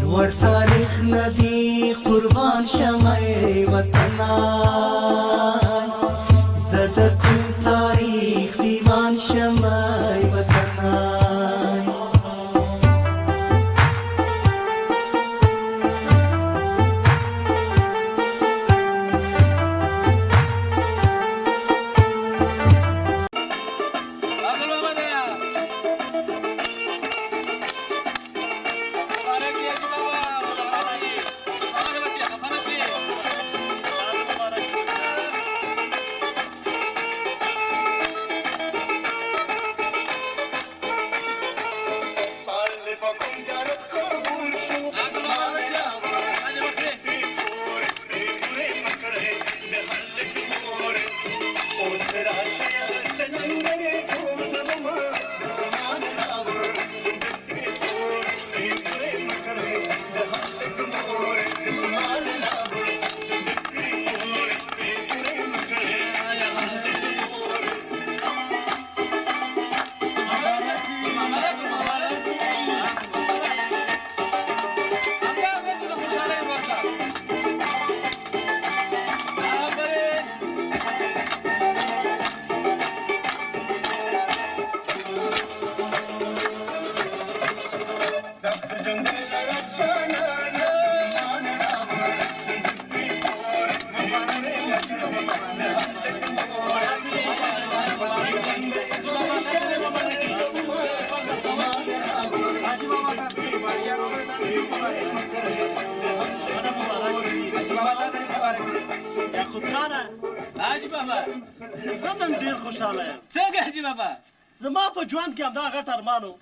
لوړ تاریخ نه دی قربان شمه ای وطنه، زه د کوم تاریخ دیوان شمه ای وطنه. یعقوب خانه حاجي بابا، زه نن ډېر خوشحاله یم. څنګه حاجي بابا؟ زما په ژوند کې همدا غټ ارمان و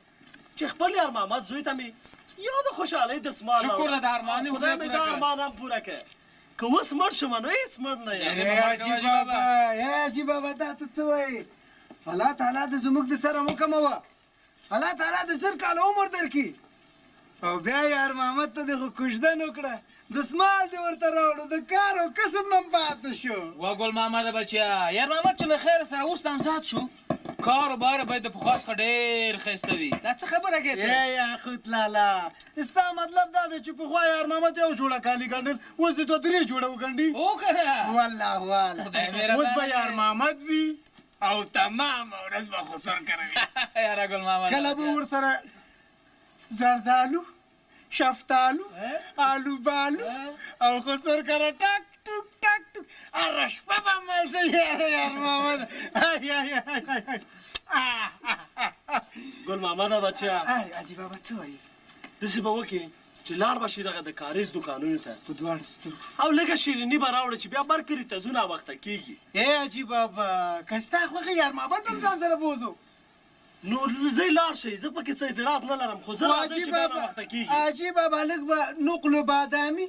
چې خپل یار محمد زوی ته مې یو د خوشحالۍ دستمال شکر ده د ارمان یې خدای مې دا ارمان هم پوره کړ. که اوس مړ شم نو هېڅ مړ نه یم. ای حاجي بابا، ای حاجي بابا، دا ته څه وایې؟ الله تعالی د زموږ د سره وکموه، الله تعالی د 100 کاله عمر درکړي. او بیا یار محمد ته دې خو کوژدن وکړه، دستمال دې ورته راوړو، د کار او کسب نه هم پاتې شو. وه ګل محمده بچیه، یار محمد چې له خیره سره اوس نامزاد شو، کار و بار باید د پخوا څخه ډېر ښایسته وي. دا څه خبره کوې ته؟ ای یاقوت لالا، ستا مطلب دا دی چې پخوا یار محمد یو جوړه کالي ګنډل، اوس دې دوه درې جوړه وګنډي؟ هو که نه؟ والله والا، اوس به یار محمد وي او تمامه ورځ به خسر کوي. یاره ګل محمد، کله به ورسره زردالو، شفتالو، آلو بالو او خسر کره ټک ټوک ټک ټوک هره شپه به ملته. یاره یار محمد، آی آی آی آی. ګل محمده بچیه، آی حاجي بابا څه وایي؟ داسې به وکړې چې لاړ به شي دغه د کاریز دوکانونو ته په دواړو سترګو، او لږه شیریني به راوړې چې بیا بر کلي ته ځو ناوخته کېږي. ای حاجي بابا، که ستا خوښه یار محمد هم ځان سره بوځو. نو ځئ لاړ شئ، زه پکې څه اعتراض نه لرم، خو زه راځم چې بیا ناوخته کېږي. حاجي بابا، لږ به نقل بادامي،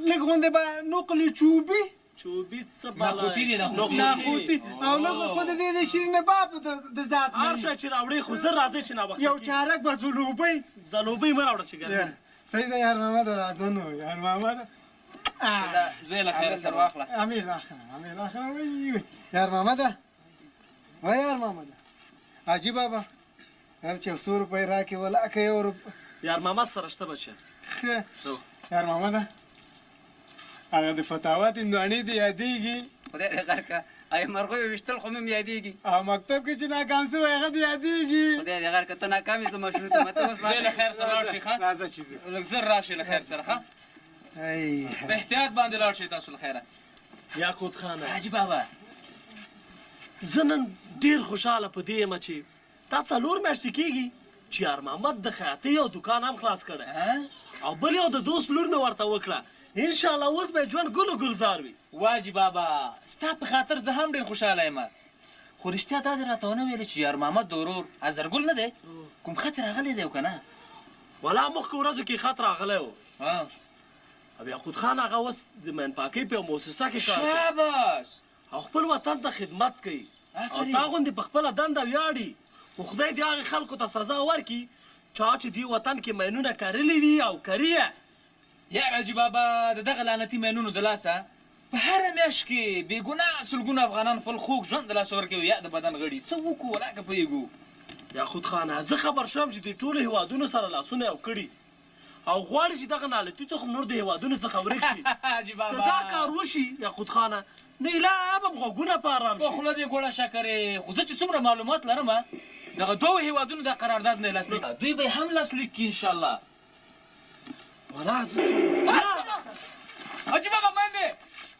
لږ غوندې به نقل چوبي، چوبي څه بلا نخوتي دي، نخوتي، او لږ خو د دې د شیرینه باب د ذات نه هر شی چې راوړې، خو زه راځئ چې ناوخته. یو چارک به زلوبۍ، زلوبۍ مه راوړه چې ګرمي. صحیح ده یار محمد، راځه نو یار محمد. زه یې له خیره سره واخله. امیر اخله، امیر اخله. وی یار محمده، وای یار محمده. حاجي بابا، هر چې یو څو روپۍ راکړې ولاکه یو روپۍ. یار محمد سره شته بچیه. ښه یار محمده، هغه د فتاوات هندواڼې دې یادېږي؟ خدای دې غرق کړه، هغې مرغیو ویشتل خو مې هم یادېږي. او مکتب کې چې ناکام سوی هغه دې یادېږي؟ خدای دې غرق کړه، ته ناکام یې، زه مشروط یم. ته اوس زه له خیر سره لاړ شئ. ښه راځه چې ځو، لږ زر راشئ له خیر سره. ښه په احتیاط باندې لاړ شئ تاسو له خیره. یاقوت خانه، حاجي بابا، زه نن ډېر خوشحاله په دې یم چې دا 4 میاشتې کېږي چې یار محمد د خیاطۍ یو دوکان هم خلاص کړی، او بل یو د دوست لور مې ورته وکړه. انشاءالله اوس به یې ژوند ګل و ګلزار وي. واجي بابا، ستا په خاطر زه هم ډېر خوشحاله یم، خو رښتیا دا دې راته ونه ویلې چې یار محمد د ورور ازرګل نه دی؟ کوم خط یې راغلی دی او که نه؟ ولا مخکې ورځو کې خط راغلی و. او یاقوت خان هغه اوس د مین پاکۍ په یوه موسسه کې کار کوي. شاباس! او خپل وطن ته خدمت کوي، او تا غوندې په خپله دنده ویاړي. خو خدای دې هغې خلکو ته سزا ورکړي چا چې دې وطن کې مینونه کرلي وي او کري یې. یار حاجي بابا، د دغه لعنتي مینونو د لاسه په هره میاشت کې بې ګناه سلګونه افغانان خپل خوږ ژوند د لاسه ورکوي یا د بدن غړي. څه وکړو ولاکه پوهېږو. یاقوت خانه، زه خبر شوم چې د ټولو هېوادونو سره لاسونه یو کړي او غواړي چې دغه نالتي تخم نور د هېوادونو څخه ورک شي. که دا کار وشي یاقوت خانه، نو ایله به هم غوږونه په ارام په شي. خوله دې ګوړه شکرې، خو زه چې څومره معلومات لرم دغه دوو هېوادونو دا قرارداد نه لاسلیک، دوی به یې هم لاسلیک کړي انشاءالله. ولا زه حاجي بابا مین دی.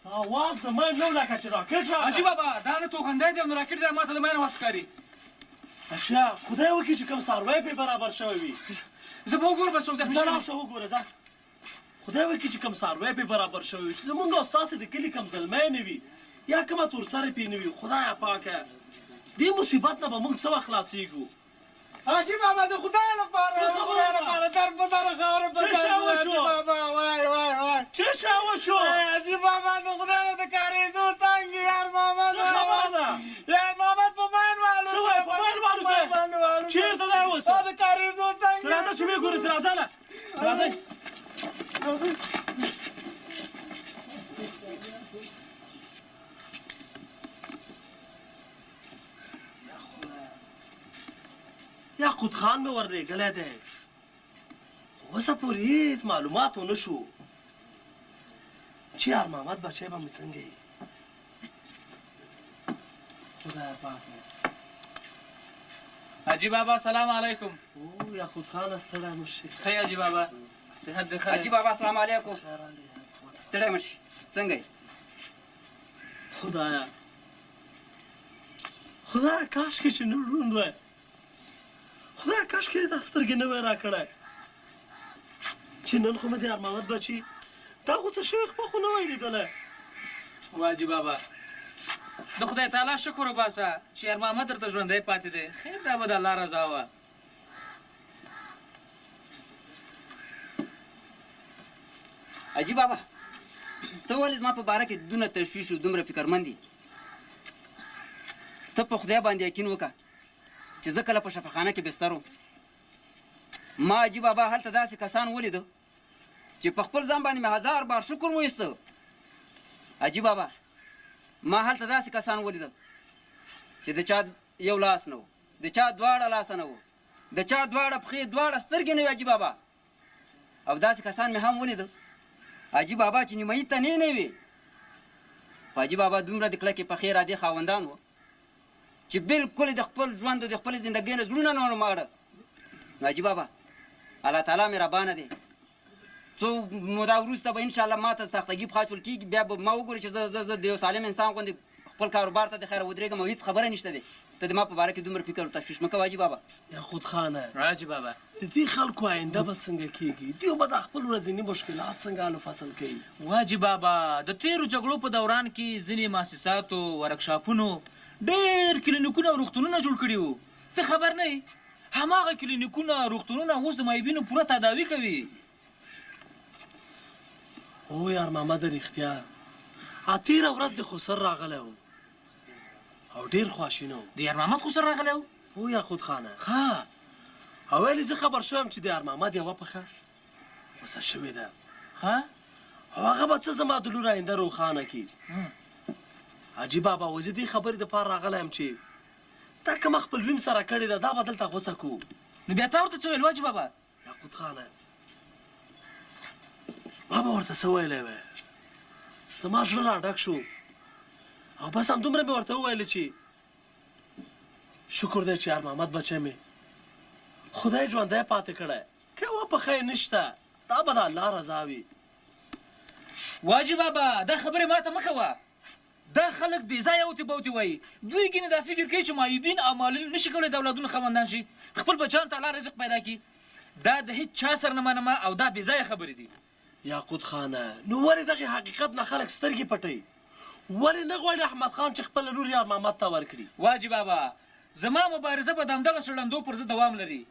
اواز د مین نه و لکه چې راکټ راغی. حاجي بابا دا نه توغندی دی او نه راکټ دی، ما ته د مین اواز ښکاري. اچھا خدای وکړي چې کوم څاروی پرې برابر شوی وي. زه به وګورم څوک زخمي زه شوی. راشه وګوره، ځه. خدای وکړي چې کوم څاروی پرې برابر شوی وي، چې زمونږ او ستاسې د کلي کوم زلمی نه وي یا کومه تورسرې پرې نه وي. خدایه پاکه دې مصیبت نه به مونږ څه وخت خلاصېږو؟ حاجي بابا د خدای لپاره، د خدای لپاره در په در خاوره په څه سر شی حاجي وشو؟ بابا وای وای وای. څه شی وشو؟ حاجي بابا د خدای له د کاریزو څنګه یار محمد څه خبره ده؟ یار محمد په ماین والوته. څه وایې په ماین والوته؟ چېرته دی اوس؟ دا د کاریزو څنګه. ته راځه چې ویې ګورې، ته راځه له راځئ. یاقوت خان مې ورلېږلی دی، خو اوسه پورې هېڅ معلومات ونه شو چې یار محمد بچی به مې څنګه وي. خدای پاک. حاجي بابا سلام علیکم. او یاقوت خانه ستړی مه شې. ښه یې حاجي بابا، صحت دې ښه دی؟ حاجي بابا سلام علیکم. ستړی مه شې، څنګه یې؟ خدایا خدایا کاشکې چې نه ړوند وای، خدایا کاشکې دې دا سترګې نه وای راکړی چې نن خو مې د یار محمد بچي دا خو څه شوی خپه خو نه وای لیدلی. واجي بابا د خدای تعالی شکر وباسه چې یار محمد درته ژوندی پاتې دی. خیر دا به د الله رضا وه. حاجي بابا ته ولې زما په باره کې دونه تشویش او دومره فکرمند یې؟ ته په خدای باندې یقین وکړه چې زه کله په شفاخانه کې بستر وم، ما حاجي بابا هلته داسې کسان ولیده چې په خپل ځان باندې مې 1000 بار شکر وایسته. حاجي بابا ما هلته داسې کسان ولیده چې د چا یو لاس نه و، د چا دواړه لاسه نه و، د چا دواړه پښې دواړه سترګې نه وې حاجي بابا. او داسې کسان مې هم ولیده حاجي بابا چې نیمایي تنې نه وې. خو حاجي بابا دومره د کلکې پخې ارادې خاوندان وو چې بالکل د خپل ژوند او د خپلې زندګۍ نه زړونه نه ماړه. نو حاجي بابا الله تعالی مهربانه دی، څو موده وروسته به انشاءالله ما ته ساختګي پښه اچول کېږي، بیا به ما وګوري چې زه د یو سالم انسان غوندې خپل کاروبار ته د خیره ودرېږم او هېڅ خبره نشته دی. ته د ما په باره کې دومره فکر او تشویش مه کوه حاجي بابا. یاقوت خانه حاجي بابا د دې خلکو آینده به څنګه کېږي؟ دوی به دا خپل ورځني مشکلات څنګه حل و فصل کوي؟ واجي بابا د تېرو جګړو په دوران کې ځینې مؤسساتو، ورکشاپونو ډېر کلینیکونه او روغتونونه جوړ کړي وو. ته خبر نه یې، هماغه کلینیکونه روغتونونه اوس د معیوبینو پوره تداوي کوي. او یار محمد رښتیا تېره ورځ د خسر راغلی و او ډېر خواشینی و. د یار محمد خسر راغلی و؟ هو یاقوت خانه. ښه. او ویل یې زه خبر شوم چې د یار محمد یوه پښه غوسه شوې ده. ښه. او هغه به څه زما د لور آینده روښانه کړي. حاجي بابا وایي زه دې خبرې دپاره راغلی یم چې تا کومه خپلوي مې سره کړې ده دا به دلته غوسه کړو. نو بیا تا ورته څه ویل حاجي بابا؟ یاقوت خانه ما به ورته څه ویلی وی، زما زړه را ډک شو او بس همدومره مې ورته وویل چې شکر دی چې یار محمد بچی مې خدای ژوندی پاتې کړی، که یوه پښه یې نشته دا به د الله رضا وي. واجي بابا دا خبرې ماته مه کوه، دا خلک بې ځایه اوتې بوتې وایي. دوی ګینې دا فکر کوي چې معیوبین او معلولین نشي کولی د اولادونو خاوندان شي، خپل بچیانو ته الله رزق پیدا کړي. دا د هیڅ چا سره نه منم او دا بې ځایه خبرې دي. یاقوت خانه نو ولې دغې حقیقت نه خلک سترګې پټوي؟ ولې نه غواړي احمد خان چې خپله لور یار محمد ته ورکړي؟ واجي بابا زما مبارزه به د همدغسې ړندو پر ضد دوام لري.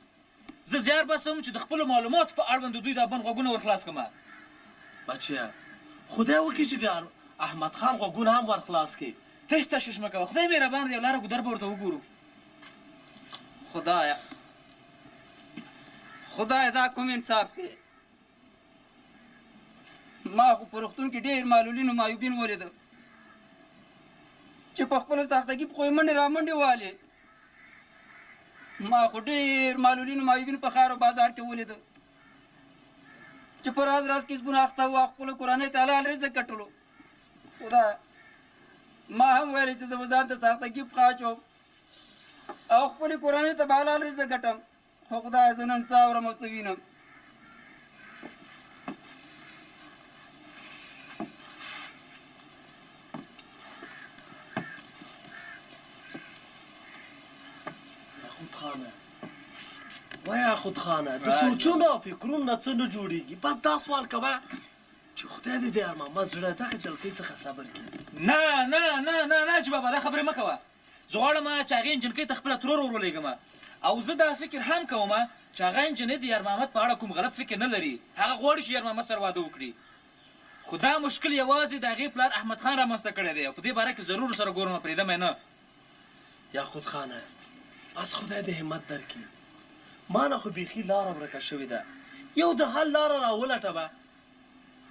زه زیار باسم چې د خپلو معلوماتو په اړوند د دوی دا بند غوږونه ورخلاص کړم. بچیه خدای وکړي چې د احمد خان غوږونه هم ورخلاص کړي. ته هېڅ تشویش مه کوه، خدای مهربان دی، لاره ګودر به ورته وګورو. خدایه خدایه دا کوم انصاف دی؟ ما خو په روغتون کې ډېر معلولین او معیوبین ولیدل چې په خپلو ساختګي پښو یې منډې رامنډې والې. ما خو ډېر معلولین او معیوبین په ښار او بازار کې ولیدل چې په راز راز کسبونو اخته وو او خپلو کورنۍ ته حلال رزق ګټلو. خدایه ما هم ویلې چې زه به ځان ته ساختګي پښه اچوم او خپلې کورنۍ ته به حلال رزق ګټم، خو خدایه زه نن څه اورم او څه وینم. یاقوت خانه، وه یاقوت خانه، د سوچونو او فکرونو نه څه نه جوړېږي. بس دا سوال کوه چې خدای دې د یار محمد زړه دغه جلکۍ څخه صبر کړي. نه نه نه نه نه حاجي بابا، دا خبرې مه کوه. زه غواړم چې هغې نجلکۍ ته خپله ترور ور ولېږم، او زه دا فکر هم کوم چې هغه نجلۍ د یار محمد په اړه کوم غلط فکر نه لري. هغه غواړي چې یار محمد سره واده وکړي، خو دا مشکل یوازې د هغې پلار احمد خان رامنځته کړی دی، او په دې باره کې ضرور سره ګورم، پرېږدم یې نه. یاقوت خانه، بس خدای دې همت درکړي. ما نه خو بیخي لاره ورکه شوې ده، یو د حل لاره راولټوه.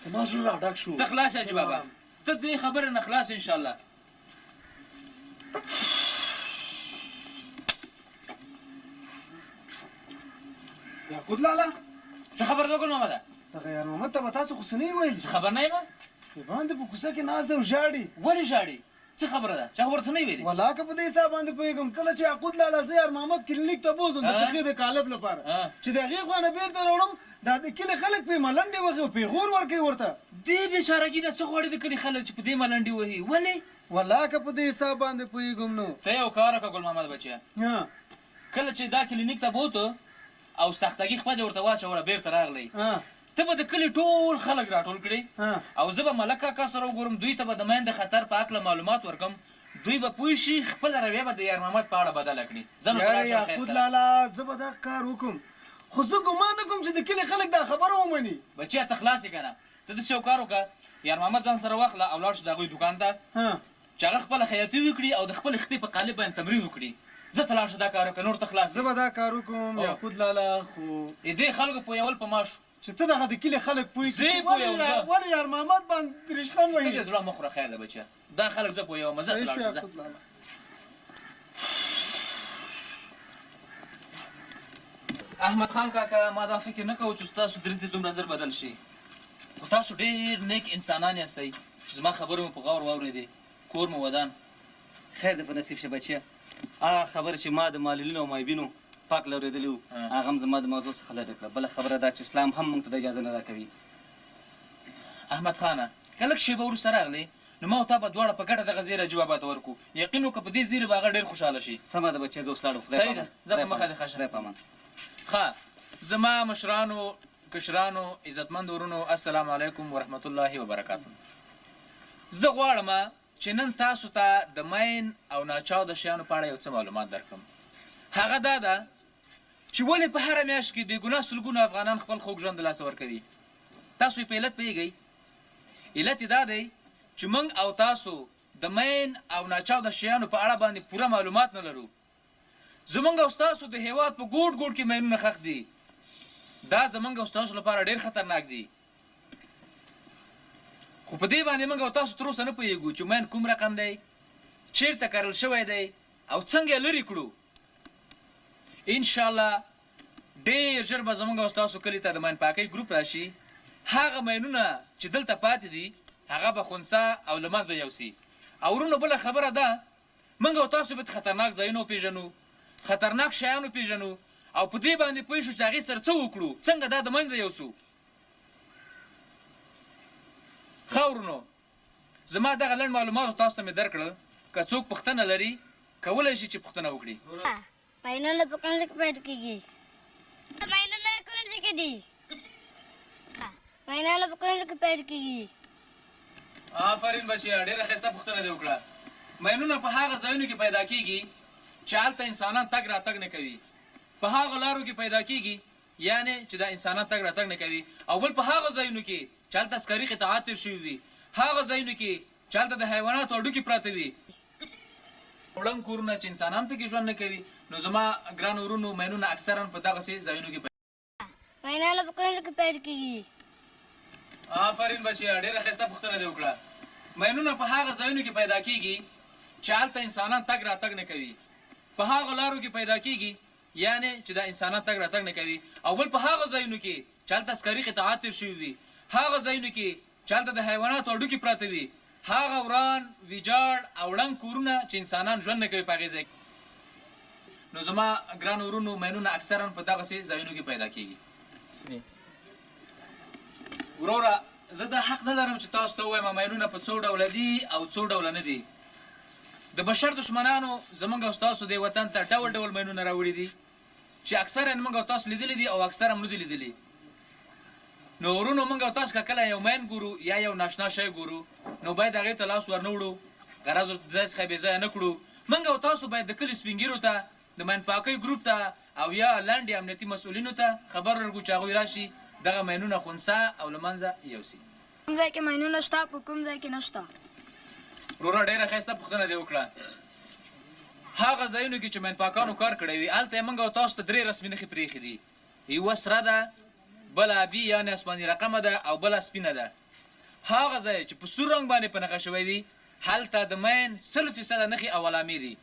زما زړه را ډک شو. ته خلاص یې حاجي بابا، ته دې خبرې نه خلاص یې انشاءالله. یاقوت لالا، څه خبره ده ګل محمده؟ دغه یار محمد ته به تاسو خو څه نه وي ویلي؟ څه خبر نه یم. باندې په کوڅه کې ناست دی او ژاړي. ولې ژاړي؟ څه خبره ده؟ چا خو ورته څه نه وي ویلي؟ ولا که په دې حساب باندې پوهېږم، کله چې یاقوت لالا زه یار محمد کلینیک ته بوځم د پښې د کالب لپاره، چې د هغې خوا نه بېرته راوړم، دا د کلي خلک پرې ملنډې وهي او پېغور ورکوي ورته. دې بېچارګي نه څه غواړي د کلي خلک چې په دې ملنډې وهي؟ ولې؟ ولا که په دې حساب باندې پوهېږم نو. ته یو کار وکړه ګل محمد بچیه، کله چې دا کلینیک ته بوته او سختګي خپه دې ورته واچوله، بېرته راغلی، ته به د کلي ټول خلک راټول کړې او زه به ملک کاکا سره وګورم، دوی ته به د مین د خطر په هکله معلومات ورکړم، دوی به پوه شي، خپله رویه به د یار محمد په اړه بدله کړي. زه نو یاره یاقوت لالا، زه به دا کار وکړم، خو زه ګمان نه کوم چې د کلي خلک دا خبره ومني. بچیه ته خلاص یې که نه؟ ته داسې یو کار وکړه، یار محمد ځان سره واخله او لاړ شه د هغوی دوکان ته، چې هغه خپله خیاطي وکړي او د خپلې خپې په قالب باندې تمرین وکړي. زه ته لاړ شه دا کار وکړه، نور ته خلاص یې. زه به دا کار وکړم یاقوت لالا، خو دې خلکو پوهول په ما شو چې ته دغه د کلي خلک پوه کړې چې ولې یار محمد باندې ریشخند وهي. ته دې زړه مه خوره، خیر دی بچیه، دا خلک زه پوهوم، زه ته لاړ شه. احمد خان کاکا، ما دا فکر نه کوو چې ستاسو دریځ دې دومره زر بدل شي، خو تاسو ډېر نیک انسانان یاستئ چې زما خبرې مو په غور واورېدې. کور مو ودان. خیر دې په نصیب شه بچیه. هغه خبره چې ما د معلولینو او معیوبینو پاک له اورېدلي وو، هغه هم زما د موضوع څخه لرې کړه. بله خبره دا چې اسلام هم موږ ته دا اجازه نه راکوي. احمد خانه، که لږ شېبه وروسته راغلې نو ما او تا به دواړه په ګډه دغه زیری حاجي بابا ته ورکړو. یقین وکړه په دې زیري به هغه ډېر خوشحاله شي. سمه ده بچیه، زه اوس لاړم. خدای صحیح ده، ځه په مخه دې ښه شه. خدای په امان. ښه، زما مشرانو، کشرانو، عزتمندو ورونو، السلام علیکم ورحمت الله وبرکاته. زه غواړم چې نن تاسو ته د مین او ناچاوده شیانو په اړه یو څه معلومات درکړم. هغه دا ده چې ولې په هره میاشت کې بې ګناه سلګونو افغانان خپل خوږ ژوند د لاسه ورکوي. تاسو یې په علت پوهېږئ؟ علت یې دا دی چې موږ او تاسو د مین او ناچاوده شیانو په اړه باندې پوره معلومات نه لرو. زموږ او ستاسو د هېواد په ګوټ ګوټ کې مینونه ښخ دي. دا زموږ او ستاسو لپاره ډېر خطرناک دي، خو په دې باندې موږ او تاسو تر اوسه نه پوهېږو چې مین کوم رقم دی، چیرته کرل شوی دی او څنګه یې لرې کړو. انشاءالله ډېر ژر به زموږ او ستاسو کلي ته د مین پاکۍ ګروپ راشي. هغه مینونه چې دلته پاتې دي هغه به خنثی او له منځه یوسي. او وروڼو، بله خبره ده، موږ او تاسو باید خطرناک ځایونه وپېژنو، خطرناک شیان وپېژنو او په دې باندې پوه شو چې هغې سره څه وکړو، څنګه دا د منځه یوسو. ښه ورونو، زما دغه لنډ معلومات تاسو ته مې درکړل. که څوک پوښتنه لري کولی شي چې پوښتنه وکړي. ماینونه په کوم ځای کې پیدا کېږي؟ ماینونه کوم ځای کې دي؟ ماینونه په کوم ځای کې پیدا کېږي؟ آفرین بچیه، ډېره ښایسته پوښتنه دې وکړه. ماینونه په هغه ځایونو کې پیدا کېږي چې هلته انسانان تګ راتګ نه کوي، په هغه لارو کې پیدا کېږي یعنې چې دا انسانان تګ راتګ نه کوي، او بل په هغه ځایونو کې چې هلته عسکري قطعات تېر شوي وي، هغه ځایونو کې چې هلته د حیواناتو هډوکي پراته وي، ړنګ کورونه چې انسانان پکې ژوند نه کوي. نو زما ګرانو ورونو، ماینونه اکثرا په دغسې ځایونو کې ماینونه په کوم ځای کې پیدا کېږي؟ آفرین بچیه، ډېره ښایسته پوښتنه دې وکړه. ماینونه په هغه ځایونو کې پیدا کېږي چې هلته انسانان تګ راتګ نه کوي، په هغه لارو کې پیدا کېږي یعنې چې دا انسانان تګ راتګ نه کوي، او بل په هغه ځایونو کې چې چې هلته عسکري قطعات تېر شوي وي، هغه ځایونو کې چې هلته د حیواناتو هډوکي پراته وي، هغه وران، ویجاړ او ړنګ کورونه چې انسانان ژوند نه کوي په هغې ځای کې. نو زما ګرانو ورونو، ماینونه اکثرا په دغسې ځایونو کې پیدا کېږي. وروره، زه دا حق نه لرم چې تاسو ته ووایم ماینونه په څو ډوله دي او څو ډوله نه دي. د بشر دښمنانو زموږ او ستاسو دې وطن ته ډول ډول ماینونه راوړي دي چې اکثرا موږ او تاسو لیدلي دي او اکثره هم نه دي لیدلي. نو ورونو، موږ او تاسو که کله یو ماین ګورو یا یو ناشنا شی ګورو، نو باید هغې ته لاس ور نه وړو، غرض ځای څخه بې ځایه نه کړو. موږ او تاسو باید د کلي سپینږیرو ته، د ماین پاکۍ ګروپ ته او یا لنډې امنیتي مسؤلینو ته خبر ورکړو چې هغوی راشي دغه ماینونه خنثی او له منځه یوسي. کوم ځای کې ماینونه شته، په کوم ځای کې نشته؟ وروره، ډېره ښایسته پوښتنه دې وکړه. هغه ځایونو کې چې ماین پاکانو کار کړی وي، هلته یې موږ او تاسو ته درې رسمي نښې پرېښې دي. یوه سره ده، بله ابي یعنې آسماني رقمه ده او بله سپینه ده. هغه ځای چې په سور رنګ باندې په نښه شوی وي، هلته د ماین 100% نښې او علامې دي.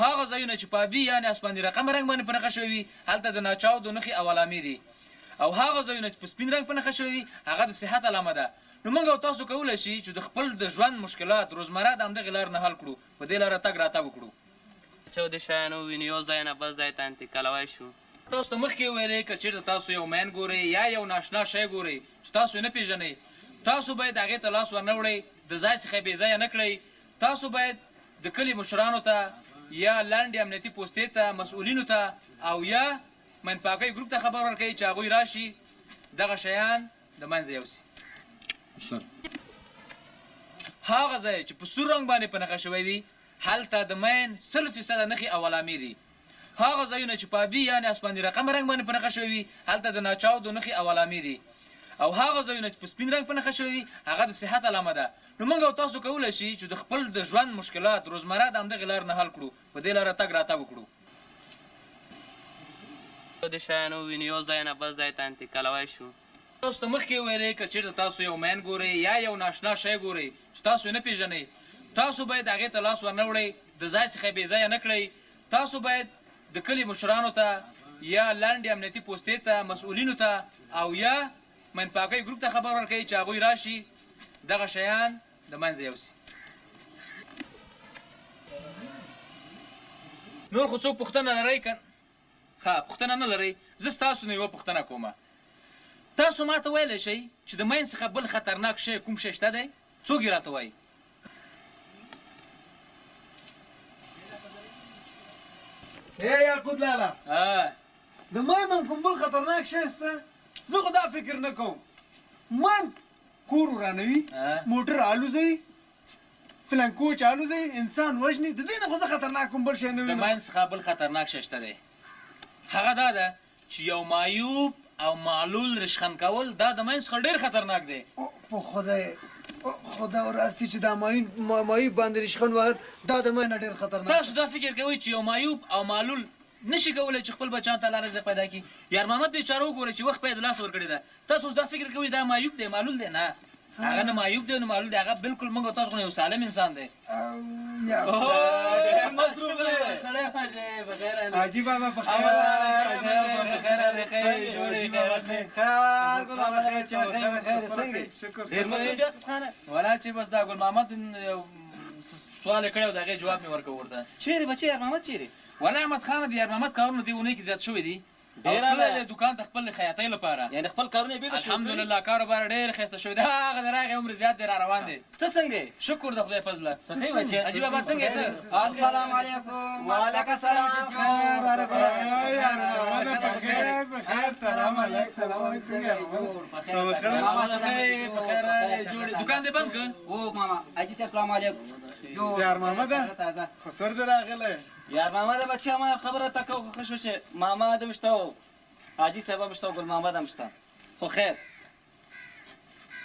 هغه ځایونه چې په ابي یعنې آسماني رقمه رنګ باندې په نښه شوی وي، هلته د ناچاودو نښې او علامې دي. او هغه ځایونه چې په سپین رنګ په نښه شوی وي، هغه د صحت علامه ده. نو موږ او تاسو کولی شي چې د خپل د ژوند مشکلات روزمره د همدغې لارې نه حل کړو، په دې لاره تګ راتګ وکړو. چاودي شیان ووینو، یو ځای نه بل ځای ته انتقالوی شو. تاسو ته مخکې ویلې، که چېرته تاسو یو ماین ګورئ یا یو ناشنا شی ګورئ چې تاسو یې نه پېژنئ، تاسو باید هغې ته لاس ور نه وړئ، د ځای څخه یې بې ځایه نه کړئ. تاسو باید د کلي مشرانو ته یا لنډې امنیتي پوستې ته، مسؤلینو ته او یا ماین پاکۍ ګروپ ته خبر ورکړئ چې هغوی راشي دغه شیان د منځه یوسي. هغه ځای چې په سور رنګ باندې په نښه شوی وي، هلته د ماین 100% نښې او علامې دي. هغه ځایونه چې په ابي یعنې آسماني رقمه رنګ باندې په نښه شوی وي، هلته د ناچاودو نښې او علامې دي. او هغه ځایونه چې په سپین رنګ په نښه شوی وي، هغه د صحت علامه ده. نو موږ او تاسو کولی شي چې د خپل د ژوند مشکلات روزمره د همدغې لارې نه حل کړو، په دې لاره تګ راتګ وکړو. چاودي شیان ووینو، یو ځای نه بل ځای ته انتقالوی شو. تاسو ته مخکې ویلې، که چېرته تاسو یو ماین ګورئ یا یو ناشنا شی ګورئ چې تاسو یې نه پېژنئ، تاسو باید هغې ته لاس ور نه وړئ، د ځای څخه یې بې ځایه نه کړئ. تاسو باید د کلي مشرانو ته یا لنډې امنیتي پوستې ته، مسؤلینو ته او یا ماین پاکۍ ګروپ ته خبر ورکړئ چې هغوی راشي دغه شیان د منځه یوسي. نور خو څوک پوښتنه لرئ که ښه پوښتنه نه لرئ؟ زه ستاسو نه یوه پوښتنه کوم. تاسو ما ته ویلی شئ چې د ماین څخه بل خطرناک شی کوم شی شته دی؟ څوک یې راته وایي؟ ای یاقوت لالا، د ماین هم کوم بل خطرناک شی شته؟ زه خو دا فکر نه کوم. ماین کور ورانوي، موټر الوزوي، فلان کوچ الوزوي، انسان وژني. د دې نه خو زه خطرناک کوم بل شی نه وینم. د ماین څخه بل خطرناک شی شته دی، هغه دا ده چې یو معیوب او معلول رشخند کول دا د ماین څخه ډېر خطرناک دی. په خدای خدا وراسي چې دا معیوب باندې رشخند وهل دا د ماین نه ډېر خطرناک. تاسو دا فکر کوئ چې یو معیوب او معلول نشي کولی چې خپل بچیان ته الله رزق پیدا کړي؟ یار محمد بیچاره وګورئ چې وخت پیدا لاس ورکړی ده. تاسو اوس دا فکر کوئ دا معیوب دی معلول دی؟ نه، هغه نه معیوب دی نه معلول دی، هغه بالکل موږ تاسو خو یو سالم انسان دی. حاجي بابا په خیر ولا چې بس دا ګل محمد سوال یې کړی او د هغې جواب مې ورکړ ورته. چیرې بچی یار محمد چیرې؟ ولا احمد خانه د یار محمد کارونه دې اونۍ کې زیات شوي دي. ډېر تللی دی دوکان ته خپل خیاطۍ لپاره، یعنې خپل کارونه یې بېرته شروع کړي. الحمدلله کاروبار ډېر ښایسته شوی دی. هغه دی راغی، عمر زیات دی، را روان دی. ته څنګه یې؟ شکر د خدای فضله. ته ښه یې بچیه؟ حاجي بابا څنګه یې ته؟ السلام علیکم. وعلیکم السلام. سلام علیکم. سلام علیکم. څنګه یې؟ په خیر جوړ. دوکان دې بند کړ؟ هو ماما. حاجي صاحب سلام علیکم. یار محمده خسر دې راغلی. یار محمده بچیه ما خبره تا کوه، خو ښه شو چې ماما دم شته او حاجي صاحب هم شته او ګل محمد هم شته. خو خیر،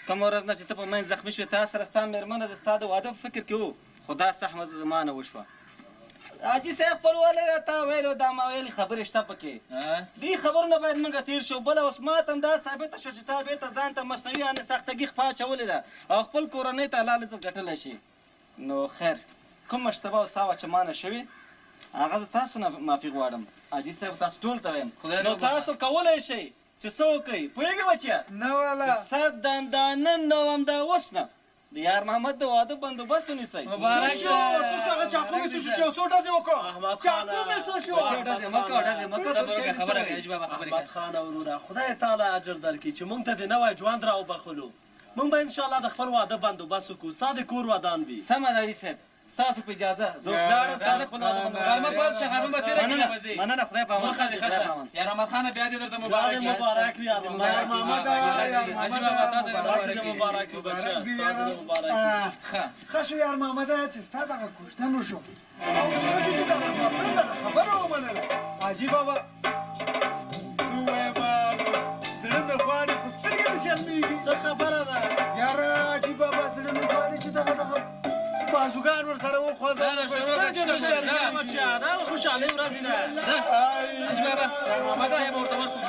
کومه ورځ نه چې ته په منځ زخمي شوې، تا سره ستا مېرمنه د ستا د واده په فکر کې وو، خو دا سهمه زما نه وشوه. حاجي صاحب خپل ولی تا ویل او دا ما ویلې خبرې شته پکې، دې خبرو نه باید موږ تېر شو. بله اوس ما ته هم دا ثابته شوه چې تا بېرته ځان ته مصنوعي یعنې ساختګي خپه اچولې ده او خپل کورنۍ ته حلال رزق ګټلی شي. نو خیر، کومه اشتباه او سهوه چې ما نه شوې هغه زه تاسو نه معافي غواړم. حاجي صاحب تاسو ټول ته وایم، نو تاسو کولی شئ چې چې څه وکړئ، پوهېږې بچیه؟ نه والا. چې سر د همدا نن نه او همدا اوس نه د یار محمد د واده بندوبست ونیسئ. مبارک شه. څه شو هغه چاقو مې څه شو چې یو څو ډزې وکړو؟ چاقو مې څه شو؟ بچیه ډزې مه کوه، ډزې مه کوه. صبر وکړه، خبره کوي حاجي بابا، خبرې احمد کوي. خانه وروره، خدای تعالی اجر درکړي چې مونږ ته دې نوی ژوند راوبخښلو. مونږ به انشاءالله د خپل واده بندوبست وکړو، ستا د کور ودان وي. سمه ده حاجي صاحب، ستاسو په اجازه زه اوس لاړم، تاسو خپل واده بندوبست. غرمه پاتې شه، غرمه به تېره کړې مننه به ځې. مننه، خدای په امان. مخه دې ښه خدای شه. په امان. یار محمد خانه بیا دې درته بیا مبارک دې وي. مبارک وي یار محمد. محمد، حاجي بابا تا ته دې ستاسو دې مبارک وي. مبارک وي بچیه، ستاسو دې مبارک وي. ښه. ښه شو یار محمده چې ستا دغه کوژدن وشو، او ښه شو چې دغه مفرد دغه خبره ومنله. حاجي بابا څه ووایم، زړه مې غواړي خو سترګې مې شرمېږي. څه خبره ده؟ یاره حاجي بابا زړه مې غواړي چې دغه دغه بازوګان ورسره وخوځوم. ځه نو شروع کړه، چې څه ځه. بچیه دا د خوشحالۍ ورځې ده. حاجي بابا چای به ورته ورکړو.